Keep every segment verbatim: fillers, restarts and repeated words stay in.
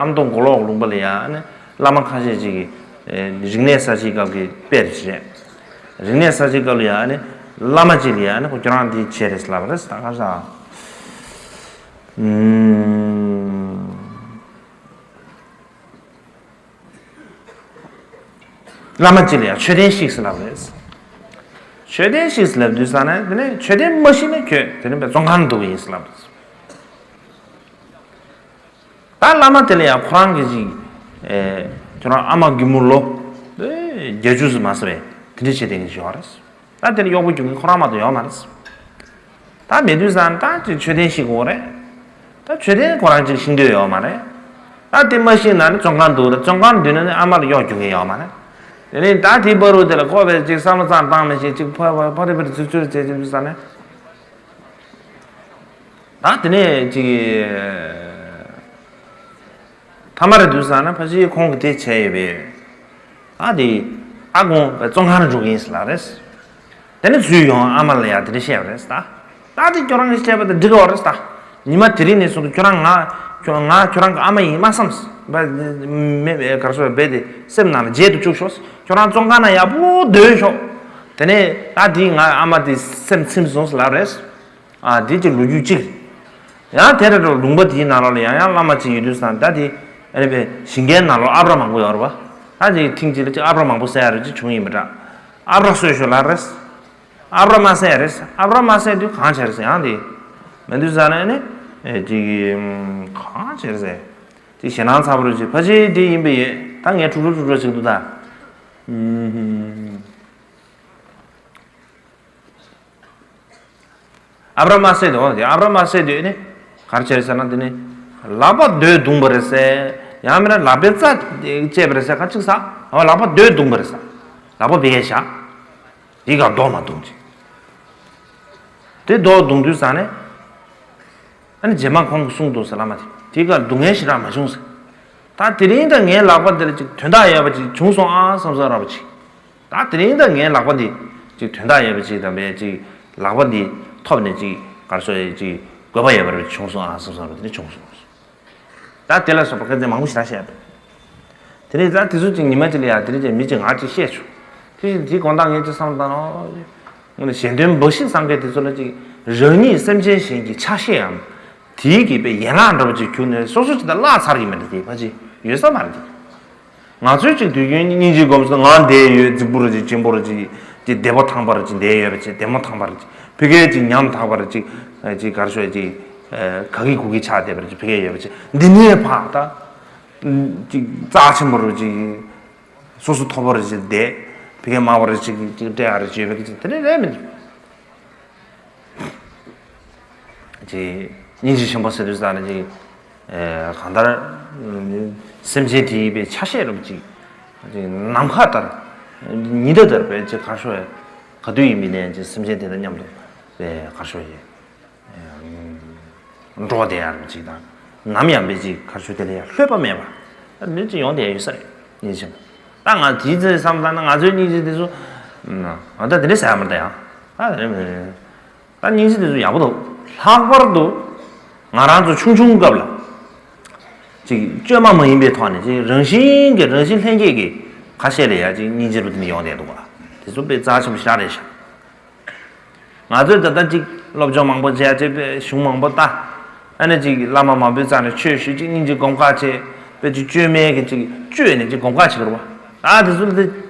ཨ་མདོ་མགོ་ལོག་ལུང་པ་ལ་ཡ་ཨ་ནི་བླ་མ་ཁ་ཤས་ཅིག་གིས་རིག་གནས་གསར་བརྗེའི་སྐབས་ཀྱི་དཔེ་རེད་ཅེས། རིག་གནས་གསར་བརྗེའི་སྐབས་ལ་ཡ་ཨ་ནི་བླ་མ་ཅིག་ལ་ཡ་ཨ་ནི་ཁོ་ཁྱོད་རང་འདི་བྱས་རེད་ལབ་རེད་ད་ག་ས། བླ་མ་གཅིག་ལ་ཡང་མཆོད་རྟེན་བཤིག་ཟེར་ལབ་རེད། མཆོད་རྟེན་བཤིག་ཟེར་ལབ་དུས་ཙང་ནས་དེ་ནས་མཆོད་རྟེན་མ་བཤིག་ན་ཁྱོད་དེ་ནས་བཙོན་ཁང་འདུག་གི་ཡིན་ཟེར་ལབ་རེད། ད་བླ་མ་དེ་ལ་ཡང་ཁོ་རང་གི་ཅིག་ཁྱོད་རང་ཨ་མ་རྒན་མོ་ལོ་བརྒྱད་ཅུ་ཙམ་མ་ཟིན་པའི་དེ་འདྲ་བྱེད་བསྡད་མཁན་ཞིག་ཡོད་རེད། ད་དེ་ལ་གཡོག་པོ་རྒྱུག་མཁན་ཁོ་རང་མ་གཏོགས་ཡོད་མ་རེད། ད་མེད་དུས་ཙང་ད་ཅིག་མཆོད་རྟེན་བཤིག་དགོས་རེད། ད་མཆོད་རྟེན་ཁོ་རང་ཅིག་བཤིག་འདོད་ཡོད་མ་རེད། ད་དེ་མ་བཤིག་ན་ནི་བཙོན་ཁང་འདུག་ད་བཙོན་ཁང་འདུག་ན་ནི་ཨ་མ་ལ་གཡོག་རྒྱུག་མཁན་ཡོད་མ་རེད། དེ་ནས་ད་དེའི་བར་དུ་དེ་ལ་ཁོ་བས་ཅིག་བསམ་བློ་ཙམ་བཏང་མི་ཤེས་ཅིག་ཕ་ཕ་ཕ་རི་ཕ་རི་ཚུར་ཚུར་བྱས་ཅིག་ཙང་ནས། ད་དེ་ནས་ཅིག་ཐ་མ་རེད་དུས་ཙང་ན་ཕ་གཞིས་ཁོང་གིས་དེ་བྱས་ཡོད་པས། ད་དེ་ཨ་ཁོང་བཙོན་ཁང་འགྲོ་གི་ཡིན་ཟེར་ལབ་རེད། དེ་ནས་ཚུར་ཡོང་ཨ་མ་ལ་ཡང་དེ་འདྲ་བཤད་པ་རེད་ད། ད་དེ་ཁྱོད་རང་གིས་བཤད་པ་དང་འགྲིག་གི་ཡོད་རེད་ད། ཉི་མ་དེ་རིང་ནས་བཟུང་སྟེ་ཁྱོད་རང་ང་ཁྱོད་ང་ཁྱོད་རང་གི་ཨ་མ་ཡིན་མ་བསམ། མེད་གར་སོ་རྦད་དེ་སེམས་ནང་ལ་བརྗེད་དུ་བཅུག་ཤོག་ཁྱོད་རང་བཙོན་ཁང་ནང་ཡག་པོ་སྡོད་ཤོག་དེ་ནས་ད་དེ་ང་ཨ་མ་དེ་སེམས་ཚིམ་སོང་ཟེར་ལབ་རེད། ཨ་དེ་ཅིག་ལོ་རྒྱུས་གཅིག་ཡང་དེ་རེད་འགྲོ་ལུང་པ་དེའི་ནང་ལོགས་ལ་ཡང་ཡང་བླ་མ་ཅིག་ཡོད་དུས་ཙང་ད་དེ་ཨ་ནི་བས་ཞིང་ཁའི་ནང་ལོགས་ཨ་བྲ་མང་པོ་ཡོད་རེད་པ། ད་ཅིག་ཐེངས་གཅིག་ལ་ཅིག་ཨ་བྲ་མང་པོ་བསད་ཡ་རེད་ཅིག་བྱུང་ཡིན་པ་འདྲ། ཨ་བྲ་གསོད་ཤོག་ལབ་རེད། ཨ་བྲ་མ་བསད་རེད། ཨ་བྲ་མ་བསད་དུས་གང་བྱས་རེད་ཟེར་ཡང་དེ་མེད་དུས་ཙང་ནས་ཨ་ནི་ཅིག་གང་བྱས་རེད་ཟེར་ཅིག་ཞེད་སྣང་ཚ་པོ་རེད་ཅིག་ཕ་ཆེ་དེ་ཡིན་པ་ཡོད་ད་ངས་ཁྲུག་ཁྲུག་ཁྲུག་ཁྲུག་ཅིག་འདུག་ད། ཨ་བྲ་མ་བསད་དོ། དེ་ཨ་བྲ་མ་བསད་དུས་ནི་ག་རེ་བྱས་ཟེར་ན་དེ་ནི་ལག་པ་རྡོས་བརྡུངས་པ་རེད་ཟེར། ཡང་མིན་ན་ལག་པའི་རྩ་བཅད་པ་རེད་ཟེར་ག་ཅིག་ཟེར། ཨ་ལག་པ་རྡོས་བརྡུངས་པ་རེད་ཟེར། ལག་པ་བེ་གས་བཞག་དེ་ག་རྡོ་མ་བརྡུངས་ཅིག་དེ་རྡོ་བརྡུངས་དུས་ཙང་ནས་ཨ་ནི་རྗེས་མ་ཁོང་གིས་གསུངས་འདུག་ཟེར་བླ་མ་དེ་དེ་ག་སྡུག་བསྔལ་ཞེ་དྲག་མ་བྱུང་ཟེར། ད་དེ་རིང་ད་ངའི་ལག་པ་འདིར་ཅིག་དོན་དག་ཡོད་པ་ཅིག་བྱུང་སོང་ཨ་བསམ་བསམ་ར་བ་ཅིག་ད་དེ་རིང་ད་ངའི་ལག་པ་འདི་ཅིག་དོན་དག་ཡོད་པ་ཅིག་དང་བས་ཅིག་ལག་པ་འདི་ཐོབ་ནས་ཅིག་གར་སོ་ཡས་ཅིག་དགོས་པ་ཡོད་པར་བྱུང་སོང་ཨ་བསམ་བསམ་ར་དེ་ནི་བྱུང་སོང་། ད་དེ་ལ་སོགས་པ་སྐད་ཆ་མང་པོ་ཞིག་ད་བཤད་པས། དེ་ནས་ད་དེ་ཚོ་ཅིག་ཉི་མ་ཅིག་ལ་ཡ་དེ་རིང་ཅིག་མི་ཅིག་ང་ཅིག་བཤད་བྱུང་། དེ་བཞིན་དེའི་དགོང་དག་ངས་ཅིག་བསམ་བཏང་ནོ། ངས་ནི་གཞན་དོན་འབའ་ཞིག་བསམ་མཁན་དེ་ཚོ་ལ་ཅིག་རང་ཉིད་སེམས་ཅན་གཞན་གྱི་ཆ་ཤས་འམ། དེའི་གི་པའི་ཡན་ལག་འདྲ་པོ་ཅིག་གྱུར་ནས་སོ་སོ་ཅིག་ད་བརླག་ཚར་གི་མེད་ད་དེ་ཕ་ཅིག་ཡོད་ས་མ་རེད་དེ། ང་ཚོའི་ཅིག་དུས་རྒྱུན་སྙིང་རྗེ་སྒོམ་སོང་ང་འདས་ཡོད་རྫིག་པོ་ར་ཅིག་ཆེན་པོ་ར་ཅིག་ཅིག་བདེ་པོ་ཐང་པ་ར་ཅིག་འདས་ཡོད་པ་ཅིག་བདེ་མོ་ཐང་པ་ར་ཅིག་ཕ་གིའི་ཅིག་ཉམ་ཐག་པ་ར་ཅིག་ཅིག་གར་ཤོད་ཅིག་ག་གི་གུ་གི་ཆགས་བསྡད་པ་ར་ཅིག་ཕ་གིའི་ཡོད་པ་ཅིག་འདི་ནས་ཕ་ད་ཅིག་རྩ་ཆེན་པོ་ར་ཅིག་སོ་སོ་མཐོ་པོ་ར་ཅིག་བསྡད་ཕ་གིའི་དམའ་བ་ར་ཅིག་ཅིག་སྤྲད་ཨ་ར་ཅིག་ཡོད་པ་ཅིག་དེ་འདྲ་རེད་མི་འདུག་ཅིག་སྙིང་རྗེ་ཆེན་པོ་ཟེར་དུས་ཙང་ནས་ཅིག་གང་ལྟར་སེམས་ཅན་དེའི་པའི་ཆ་ཤས་རུ་ཅིག་ཅིག་ནམ་མཁའ་ལྟར་ཉི་ཟླ་ལྟར་པའི་ཅིག་གར་ཤོར་ག་དུས་ཡིན་མིན་ནས་ཅིག་སེམས་ཅན་དེ་དང་མཉམ་དུ་པའི་གར་ཤོར་ཡིན་འགྲོ་བསྡད་ཡ་རུ་ཅིག་དང་ནམ་ཡང་པའི་ཅིག་གར་ཤོར་དེ་ལ་ཡང་ལྷོད་པ་མེད་པ་ནི་ཅིག་ཡོང་བསྡད་ཡ་ཡོད་ས་རེད་སྙིང་རྗེ་ཆེན་པོ། ད་ང་དེའི་ཚེ་བསམ་བློ་ན་ང་ཚོའི་སྙིང་རྗེ་དེ་ཚོ་ཨ་ད་དེ་འདྲ་ཟེར་ཡ་མ་རེད་ཡང་ད་དེ་འདྲ་མི་རེད། ད་སྙིང་རྗེ་དེ་ཚོ་ཡག་པོ་འདུག་ལྷག་པར་དུ་ང་རང་ཚོ་ཆུང་ཆུང་སྐབས་ལ་ཅིག་བཅོས་མ་མ་ཡིན་པའི་ཐོག་ནས་ཅིག་རང་བཞིན་གྱི་རང་བཞིན་ལྷན་སྐྱེས་ཀྱི་ཁ་ཤས་ལ་ཡ་ཅིག་སྙིང་རྗེ་རུ་དེ་འདྲ་ཡོང་བསྡད་འདུག་ག་དེ་ཚོ་དཔེ་རྩ་ཆེན་པོ་ཞེ་དྲག་རེད་ཤག་ང་ཚོས་ད་ལྟ་ཅིག་སློབ་སྦྱོང་མང་པོ་བྱས་བྱས་པའི་གཞུང་མང་པོ་ལྟ། ཨ་ནི་ཅིག་བླ་མ་མང་པོའི་རྩ་ནས་ཆོས་ཞུས་ཅིག་སྙིང་རྗེ་སྒོམ་ཁ་བྱས་པའི་ཅིག་བཅོས་མའི་གི་ཅིག་བཅོས་ནས་ཅིག་སྒོམ་ཁ་བྱེད་དགོས་རེད་བ། ཨ་དེ་ཚོ་ལ་དེ་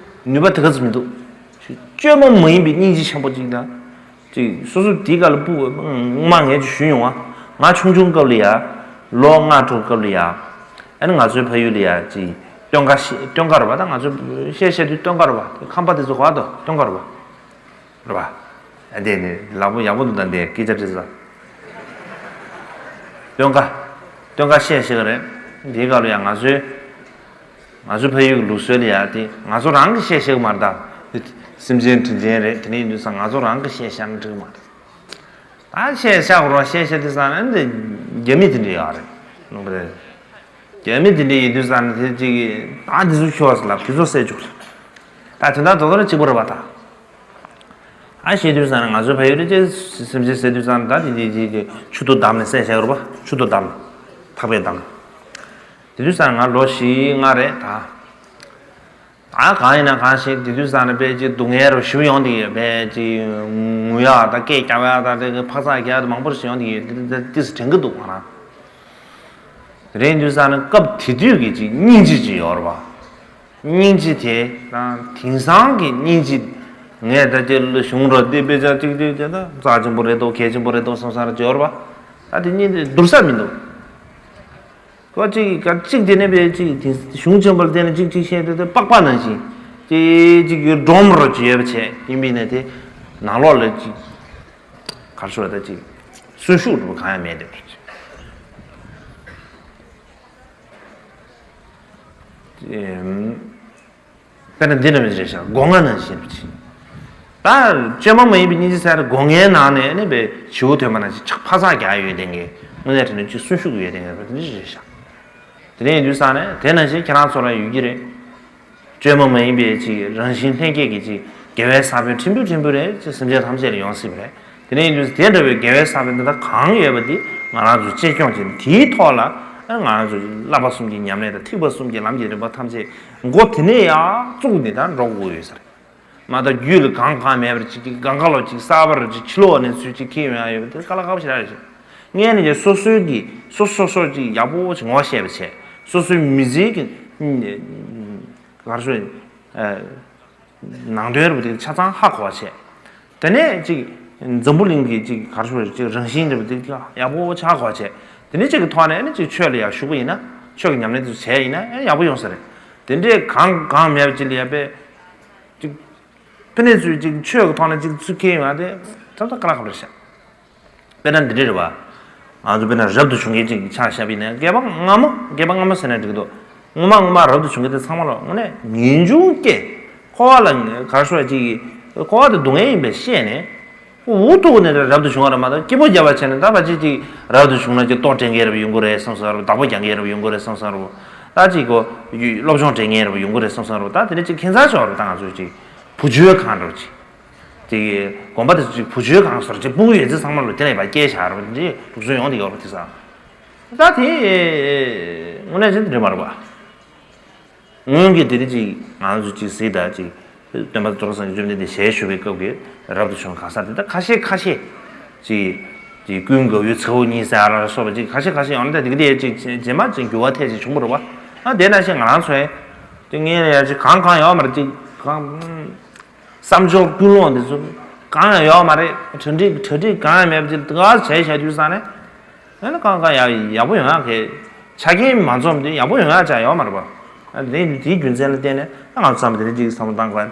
ནུས་པ་དེ་ག་ཚོད་མི་འདུག་བཅོས་མ་མ་ཡིན་པའི་སྙིང་རྗེ་ཆེན་པོ་ཅིག་དང་། ཅིག་སོ་སོ་དེའི་སྐབས་ལ་སྤུ་སྔོན་མ་ངས་ཅིག་ཞུས་ཡོང་བ། ང་ཆུང་ཆུང་སྐབས་ལ་ཡ། ལོ་ལྔ་དྲུག་སྐབས་ལ་ཡ། ཨ་ནི་ང་ཚོའི་ཕ་ཡུལ་ལ་ཡ་ཅིག་སྟོན་ཁ་ཤེས་སྟོན་ཁ་རེད་བ་ད་ང་ཚོའི་བཤད་བཤད་དུས་སྟོན་ཁ་རེད་བ་ཁམས་པ་དེ་ཚོ་གོ་བ་དོ་སྟོན་ཁ་རེད་བ། རེད་བ། ཨ་དེ་ནི་ལག་པ་ཡག་པོ་འདུག་ད་འདི་སྐད་ཆ་དྲིས་ས། སྟོན་ཁ། སྟོན་ཁ་བཤད་ཤེས་ཀྱི་རེད། འདིའི་སྐབས་ལ་ཡང་ང་ཚོའི། ང་ཚོའི་ཕ་ཡུལ་གྱི་ལུགས་སྲོལ་ལ་ཡང་དེ་ང་ཚོ་རང་གིས་བཤད་ཤེས་ཀྱི་མ་རེད་ད། སེམས་ཅན་དྲིན་ཅན་རེད་དེ་ནས་ཡིན་དུས་ས་ང་ཚོ་རང་གིས་བཤད་ཤེས་ན་འགྲིག་གི་མ་རེད། ད་བཤད་ཤེས་ཀྱི་རོགས་བཤད་ཤེས་དུས་ས་ན་འདི་རྒྱ་མི་དེ་འདྲ་ཡོད་རེད། ལུང་པ་རེད། རྒྱ་མི་དེ་འདྲ་ཡིན་དུས་ས་ན་དེ་གཅིག་གིས་ད་འདི་ཚོ་ཤོག་ཟེར་ལབ་དེ་ཚོ་བསད་བཅུག་རེད། ད་དོན་དག་རྡོག་རྡོག་ནི་གཅིག་པ་རེད་བ་ད། ཨ་བཤད་དུས་ཙང་ན་ང་ཚོའི་ཕ་ཡུལ་ལ་ཅེ་སེམས་ཅན་ཟེར་དུས་ཙང་ན་ད་དེ་དེ་དེ་དེ་མཆུ་ཏོ་བསྡམས་ནས་བསད་བཞག་རེད་པ། མཆུ་ཏོ་བསྡམས། ཐག་པས་བསྡམས། དེ་དུས་ཙང་ང་ལོ་བཞི་ལྔ་རེད་ད། ད་གང་ཡིན་ན་གང་ཞིག་དེ་དུས་ཙང་ནས་དཔེ་ཅིག་སྡུག་བསྔལ་རུ་ཞུ་ཡོང་དེ་ཡོད་དཔེ་ཅིག་ངུ་ཡག་དང་སྐད་རྒྱག་ཡག་དང་དེ་འཕག་འཚག་རྒྱག་ཡག་དང་མང་པོ་ཞིག་ཡོང་དེ་ཡོད་དེ་དེ་དེ་ཏིས་དྲན་གི་འདུག་ང་རང་། དེ་རིང་དུས་ཙང་ནས་སྐབས་དེ་དུས་ཀྱི་ཅིག་སྙིང་རྗེ་ཅིག་ཡོད་རེད་པ། སྙིང་རྗེ་དེ་དང་དེང་སང་གི་སྙིང་རྗེ། ངས་ད་ཅི་ལ་གཞུང་རོ་འདི་དཔེ་ཆ་གཅིག་གཅིག་བྱས་ན་རྩ་ཆེན་པོ་རེད་འདུག་གལ་ཆེན་པོ་རེད་འདུག་བསམ་བསམ་ར་འབྱོར་བ། ད་དེ་གཉིས་དེ་བསྡུར་ས་མི་འདུག་ཁོ་གཅིག་ག་གཅིག་དེ་ནས་དཔེ་གཅིག་དེ་གཞུང་ཆེན་པོ་ལ་བརྟེན་ནས་གཅིག་གཅིག་བཤད་དུས་དེ་པགས་པ་ནང་བཞིན་གཅིག་གཅིག་གི་སྒྲོམ་རོ་ཅིག་ཡོད་པ་བྱས་ཡིན་པས་ནས་དེ་ནང་ལོགས་ལ་གཅིག་གར་ཤོར་ད་གཅིག་གསོན་ཤུགས་འགྲོ་གང་ཡང་མེད་དེ། དཔེར་ན་འདི་འདྲ་མི་རེད་ཤག་སྒོ་ང་ནང་བཞིན་རེད་ཅིང་། ད་བཅོས་མ་མ་ཡིན་པའི་སྙིང་རྗེ་ཟེར་སྒོ་ངའི་ནང་ནས་ནི་བའི་བྱིའུ་ཐོན་པ་ནང་བཞིན་ཕ་སག་རྒྱག་ཡོད་དེ་ངས་དངོས་གནས་དྲན་ནས་ཅིག་གསོན་ཤུགས་ཡོད་དེ་ངས་འདི་འདྲ་རེད་ཤག་དེ་ནས་ཡིན་དུས་ས་ནས་དེ་ནང་བཞིན་ཁྱེད་རང་ཚོ་ལ་ཡོད་ཀྱི་རེད། བཅོས་མ་མ་ཡིན་པའི་ཅིག་རང་བཞིན་ལྷན་སྐྱེས་ཀྱི་ཅིག་དགེ་བའི་ས་བོན་ཕྲན་བུ་ཕྲན་བུ་རེ་ཅིག་སེམས་ཅན་ཐམས་ཅད་ལ་ཡོང་སྲིད་པ་རེད། དེ་ནས་ཡིན་དུས་དེ་འདྲ་བའི་དགེ་བའི་ས་བོན་འདི་དག་གང་ཡོད་པ་འདི་ང་རང་ཚོ་གཅེས་སྐྱོང་བྱས་ནས་དེའི་ཐོག་ལ་ང་རང་ཚོ་བསླབ་པ་གསུམ་གྱི་ཉམས་ལེན་དང་ཐེག་པ་གསུམ་གྱི་ལམ་གྱི་རིམ་པ་ཐམས་ཅད་མགོ་དེ་ནས་ཡར་བཙུགས་ནས་ད་འགྲོ་དགོས་ཡོད་ས་རེད། མ་གཏོགས་རྒྱུད་ལ་གང་གང་མེད་པར་ཅིག་གི་གང་ག་ལོ་ཅིག་གསར་པར་ཅིག་ཕྱི་ལོགས་ནས་ཚུལ་ཅིག་ཁེལ་ཡོང་ཡ་ཡོད་པ་དེ་དཀའ་ལས་ཁག་པོ་ཞེ་དྲག་རེད་ཤག་སྔོན་ནས་ཀྱང་སོ་སོའི་གི་སོ་སོ་སོ་ཅིག་ཡག་པོ་ཅིག་ངོ་ཤེས་པ་བྱས། སོ་སོའི་མི་ཚེའི་གི་གར་ཤོར་ནང་དོན་རུ་དེ་ཆ་ཚང་ཧ་གོ་བ་བྱས། དེ་ནས་ཅིག་འཛམ་བུ་གླིང་གི་ཅིག་གར་ཤོར་ཅིག་རང་བཞིན་རུ་དེ་ཡག་པོ་ཆ་ཧ་གོ་བ་བྱས། དེ་ནས་ཅིག་གི་ཐོག་ནས་ནི་ཅིག་ཆོས་ལ་ཡག་ཞུགས་པ་ཡིན་ན་ཆོས་ཀྱི་ཉམས་ལེན་དེ་ཚོ་བྱས་ཡིན་ན་ཡག་པོ་ཡོང་ས་རེད། དེ་འདྲའི་གང་གང་མེད་པ་ཅིག་ལ་ཡ་པས་ཅིག་དེ་ནས་ཚུལ་ཅིག་ཆོས་ཀྱི་ཐོག་ནས་ཅིག་ཚུལ་ཁེལ་ཡོང་ཡ་དེ་ད་ལྟ་དཀའ་ལས་ཁག་པོ་རེད་ཤག་དཔེར་ན་འདི་འདྲ་རེད་བ། ང་ཚོ་དཔེར་ན་རབ་ཏུ་བྱུང་མཁན་ཅིག་ཆ་བཞག་པ་ཡིན་ན་སྐྱེས་པ་སྔ་མོ་སྐྱེས་པ་སྔ་མོ་ཟེར་ན་འགྲིག་གི་འདུག་སྔོན་མ་སྔོན་མ་རབ་ཏུ་བྱུང་མཁན་དེ་ཚང་མ་ལ་དངོས་གནས་ངེས་འབྱུང་སྐྱེ། འཁོར་བ་ལ་གར་ཤོར་ཅིག་གི་འཁོར་བ་དེ་སྡུག་བསྔལ་ཡིན་པས་ཤེས་ནས། འུ་ཐུག་ནས་རབ་ཏུ་བྱུང་བ་རེད་མ་གཏོགས་སྐྱིད་པོ་རྒྱབ་པ་བྱས་ནས་ད་ཕལ་ཆེར་ཅིག་རབ་ཏུ་བྱུང་ན་ཅིག་ལྟོ་སྤྲད་མཁན་རེ་བ་ཡོང་གི་རེད་བསམ་བསམ་རེད། བདག་པོ་རྒྱག་མཁན་རེ་བ་ཡོང་གི་རེད་བསམ་བསམ་རེད། ད་ཅིག་གོ་སློབ་སྦྱོང་སྤྲད་མཁན་རེ་བ་ཡོང་གི་རེད་བསམ་བསམ་རེད། ད་དེ་ནས་ཅིག་ཁྱད་མཚར་ཤོར་རེད། ད་ང་ཚོས་ཅིག་བུ་བཅོལ་གང་འགྲོ་ཅིག་དེ་གི་དགོན་པ་དེ་ཚོ་ཅིག་བུ་བཅོལ་གང་སོར་ཅིག་སྤུ་གུ་ཡོད་ཚད་ཚང་མ་ལ་དེ་ལས་པ་སྐྱེལ་བཞག་རེད་པ། དེ་འདྲའི་ལུགས་སྲོལ་ཡོང་དེ་ཡོད་རེད་དེ་ས། ད་དེ་དངོས་གནས་ཅིག་འདྲ་མ་རེད་པ། སྔོན་གྱི་དེ་རིང་ཅིག་ང་ཚོ་ཅིག་གཟིགས་དང་ཅིག་སྟོན་པ་རྫོགས་སངས་རྒྱས་བཅོམ་ལྡན་འདས་ཞལ་བཞུགས་པའི་སྐབས་ཀྱི་རབ་ཏུ་བྱུང་གང་ཟག་དེ་དག་ཁ་ཤས་ཁ་ཤས་ཅིག་ཅིག་ཀུན་དགའ་བོའི་ཚ་བོ་གཉིས་ཟེར་ཨ་ར་སོགས་པ་ཅིག་ཁ་ཤས་ཁ་ཤས་ཡོང་ན་ད་དེ་གི་དེ་ཅིག་རྗེས་མ་ཅིག་འགྱུར་བ་ཐེབས་ཅིག་བྱུང་བ་རེད་བ། ཨ་དེ་ནང་བཞིན་ང་རང་ཚོ་ཡང་ཅིག་ངས་ཡང་ཅིག་གང་གང་ཡོད་མ་རེད། ཅིག་གང་བསམ་སྦྱོར་ཀུན་སློང་འདི་ཚོ་གང་ཡང་ཡོད་མ་རེད། གྲ་སྒྲིག་གྲ་སྒྲིག་གང་ཡང་མེད་པ་ཅིག་དགའ་བྱས་བྱས་དུས་ཙང་ནས་ཨ་ནི་གང་གང་ཡག་ཡག་པོ་ཡོང་ཡག་གི་ཆ་རྐྱེན་མ་འཛོམས་དུས་ཡག་པོ་ཡོང་ཡག་ཅག་ཡོད་མ་རེད་པ། ཨ་དེ་དེའི་རྒྱུ་མཚན་ལ་བརྟེན་ནས་ཨ་ང་ཚོ་ཚང་མ་དེ་རིང་ཅིག་བསམ་བློ་བཏང་དགོས།